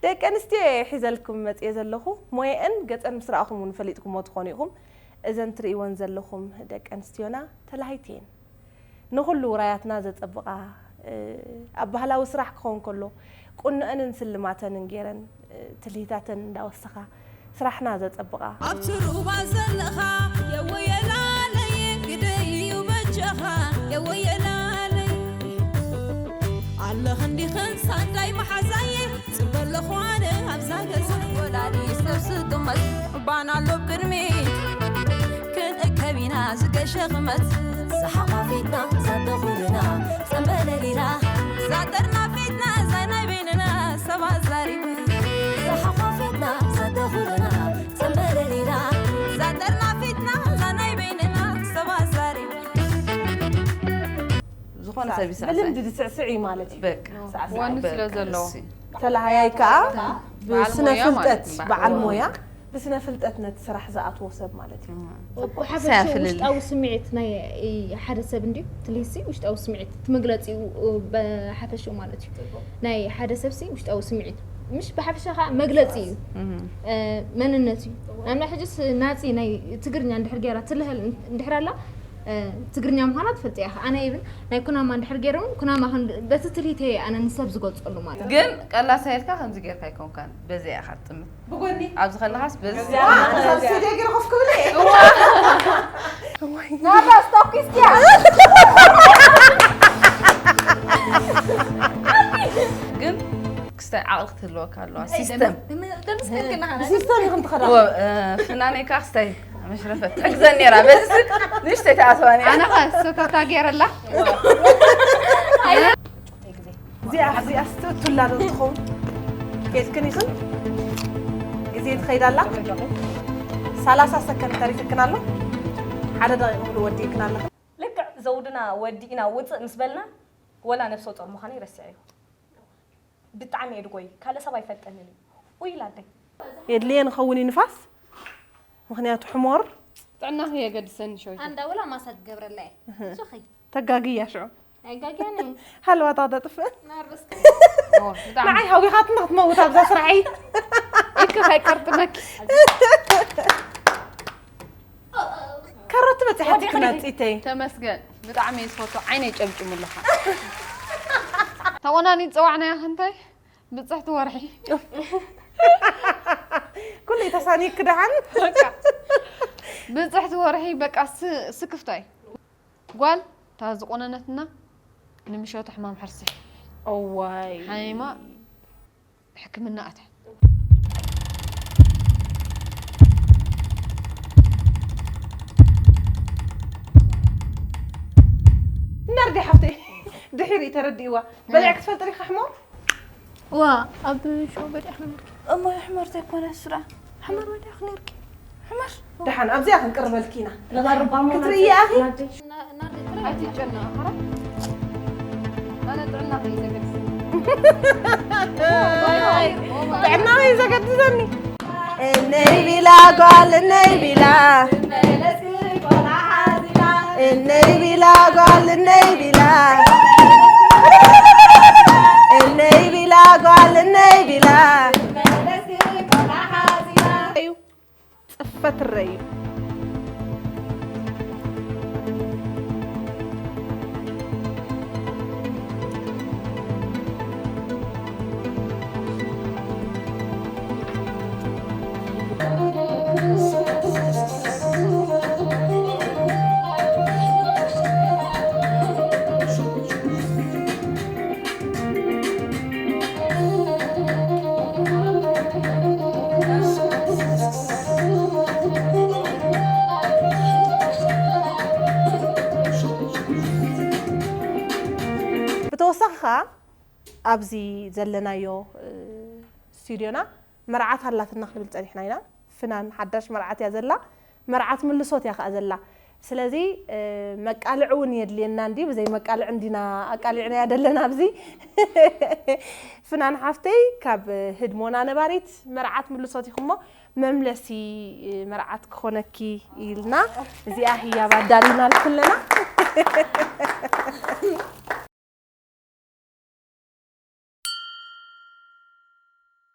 ደቂ ኣንስትዮ እየ ሒዘልኩም መፅየ ዘለኹ። ሞየአን ገፀን ምስ ረኣኹም እውን ፈሊጥኩሞ ትኾኑ ኢኹም። እዘን ትርእይወን ዘለኹም ደቂ ኣንስትዮና ተላሃይቲ እየን። ንኹሉ ውራያትና ዘጸብቓ፣ እ፣ ኣብ ባህላዊ ስራሕ ክኸውን ከሎ፣ ቁንዐንን ስልማተንን ገይረን፣ እ፣ ትልሂታተን እንዳወሰኻ ስራሕና ዘጸብቓ። ኣብቲ ሩባ ዘለኻ የወየላለይ፣ ግደይ እዩ በጃኻ የወየላለይ። ኣለኽ እንዲኽን ሳንዳይ መሓዛየ፣ ጽበ ኣለኹ ኣነ ኣብዛ ገዛ። ወላዲት ነፍሲ ጥመት፣ ባና ኣሎ ብቅድሚት፣ ክንእከብ ኢና ዝገሸ ክመት። ዝሓቋፊትና ዘተኹልና ጸንበለሊና። ዛጠርና ፊትና እዛ ናይ በይንና ሰብ ኣዛሪቡ። ዝሓቋፊትና ዘተኹልና ጸንበለሊና። ዛጠርና ፊትና እዛ ናይ በይንና ሰብ ኣዛሪቡ። ዝኾነ ሰብ ይሳዕሳዕ። ብልምዲ ዝስዕስዕ እዩ ማለት እዩ። በቃ። ሳዕሳዕ። ዋኒ ስለ በቃ፣ ዘለዎ። እሺ። ተላሃያይ ከዓ በዓል ብስነ ሞያ ማለት ፍልጠት፣ እዩ። በዓል ሞያ፣ ብስነ ፍልጠት ነቲ ስራሕ ዝኣትዎ ሰብ ማለት እዩ። እም። ብሓፈሻ ሳያፍልል። ውሽጣዊ ስምዒት ናይ ሓደ ሰብ እንድዩ ትልሂሲ፣ ውሽጣዊ ስምዒት እቲ መግለጺኡ ብሓፈሻ ማለት እዩ። ናይ ሓደ ሰብሲ ውሽጣዊ ስምዒት ምሽ ብሓፈሻ ከዓ መግለጺ እዩ። እም። እ፣ መንነት እዩ። ንኣብነት ሕጅስ ናጺ ናይ ትግርኛ እንድሕር ገይራ ትልህል እንድሕር ኣላ፣ እ፣ ትግርኛ ምዃና ትፈልጥ ኢኻ። ኣነ ይብል ናይ ኩናማ እንድሕር ገይሮም ኩናማ ከም በቲ ትልሂተይ ኣነ ንሰብ ዝገልጸሉ ማለት እዩ። ግን ቀላሳ ኢልካ ከምዚ ጌርካ ኣይኮንካን፣ በዚኣ ኢኻ ትጥምት። ብጎኒ? ኣብዚ ከለኻስ በዚ እዚኣ፣ እዛ ስቱዲዮ ገይረ ኮፍ ክብል እየ። እዋ። ናባ ስቶክ እስኪያ። ግን ክስታይ ዓቕሊ ክትህልወካ ኣለዋ። ሲስተም። ደምስ ከንክና ብሲስተም ኢኹም ትኸዳ። እዎ፣ እ፣ ፍናነይ ከዓ ክስታይ መሽረፈት ትሕግዘኒ ነይራ። በዚ ስልክ ንእሽተይ ተኣስባኒ። ኣነ ኸ ሰታታ ገይረላ። እዚኣ፣ እዚኣ ስትእቱላ ዶ ትኸውን? ኬድክን ይኹን ግዜ ትኸይድ ኣላ። ሰላሳ ሰከንድ ተሪፍክን ኣሎ። ሓደ ደቂቕ ሙሉ ወዲእክን ኣለኽን። ልክዕ ዘውድና ወዲእና ውፅእ ምስ በልና፣ ወላ ነፍሰ ጡር ምዃነይ ረሲዐዮ። ብጣዕሚ እየ ድጎይ፣ ካልእ ሰብ ኣይፈልጠንን እዩ። ኡይ ኢላ ኣደይ። የድልየ ንኸውን እዩ ንፋስ፣ ምኽንያቱ ሕሞር። ጥዕናኺ የገድሰኒ ሸዊተ። ኣንዳ ወላ ማሳጅ ክገብረላ እየ። እህ። ሱኺ። ተጋግያ ሽዑ። ኣይጋግያን እዩ። ሃለዋታ ተጥፍእ። ናርስክ። ኦ፣ ብጣዕሚ። ንዓይ ሃዊኻትኒ ክትመውት ኣብዛ ስራሐይ። ኢልኪ ከይቀርጥመኪ። ካሮት በፂሓትክና ወዲእኽኒ። ፅኢተይ። ተመስገን። ብጣዕሚ እየ ዝፈቱ። ዓይነይ ጨምጭሙ ኣለኻ። ተቆናኒ ዝፀዋዕናያ ክንታይ? ብፅሕቲ ወርሒ። ኩሉ ተሳኒክ ደሓን። በቃ። ብፅሕቲ ወርሒ በቃ ስ-፣ ስክፍታይ። ጓል እታ ዝቆነነትና ንምሸቱ ሕማም ሕርሲ። እዋይ። ሓሚማ ሕክምና ኣትያ። ናርዲ ሓፍተይ፣ ድሒሩ እዩ ተረዲእዋ። በሊዕኪ ትፈልጢ ዲኺ ሕሞር? ዋ፣ ኣብ ሾው በሊዕኺ ነርኪ። እሞ ሕመር ዘይኮነ ስራ። ሕመር በሊዕኺ ነርኪ። ሕመር። ደሓን፣ ኣብዚኣ ክንቅርበልኪ ኢና። ክትርእያ ኢኺ? ኣይትጨነቒ፣ ሓራ። ኣነ ጥዕና ከይዘገድስ። ጥዕና እዩ ዘገድሰኒ። እነይ ቢላ ጓል፣ እነይ ቢላ። እነይ ቢላ ጓል፣ እነይ ቢላ። እነይ ቢላ ጓል፣ እነይ ቢላ። እዩ። ጽፈት ረዩ። ብተወሳኺ ኸኣ ኣብዚ ዘለናዮ፣ እ፣ ስቱድዮና መርዓት ኣላትና ክንብል ጸኒሕና ኢና። ፍናን ሓዳሽ መርዓት እያ ዘላ። መርዓት ምልሶት እያ ከኣ ዘላ። ስለዚ፣ እ፣ መቃልዒ እውን የድልየና እንዲ፣ ብዘይ መቃልዒ እንዲና ኣቃሊዕናያ ደለና ኣብዚ። ፍናን ሓፍተይ፣ ካብ ህድሞና ነባሪት መርዓት ምልሶት ኢኹሞ፣ መምለሲ መርዓት ክኾነኪ ኢልና እዚኣ ህያብ ኣዳሊና ኣለና።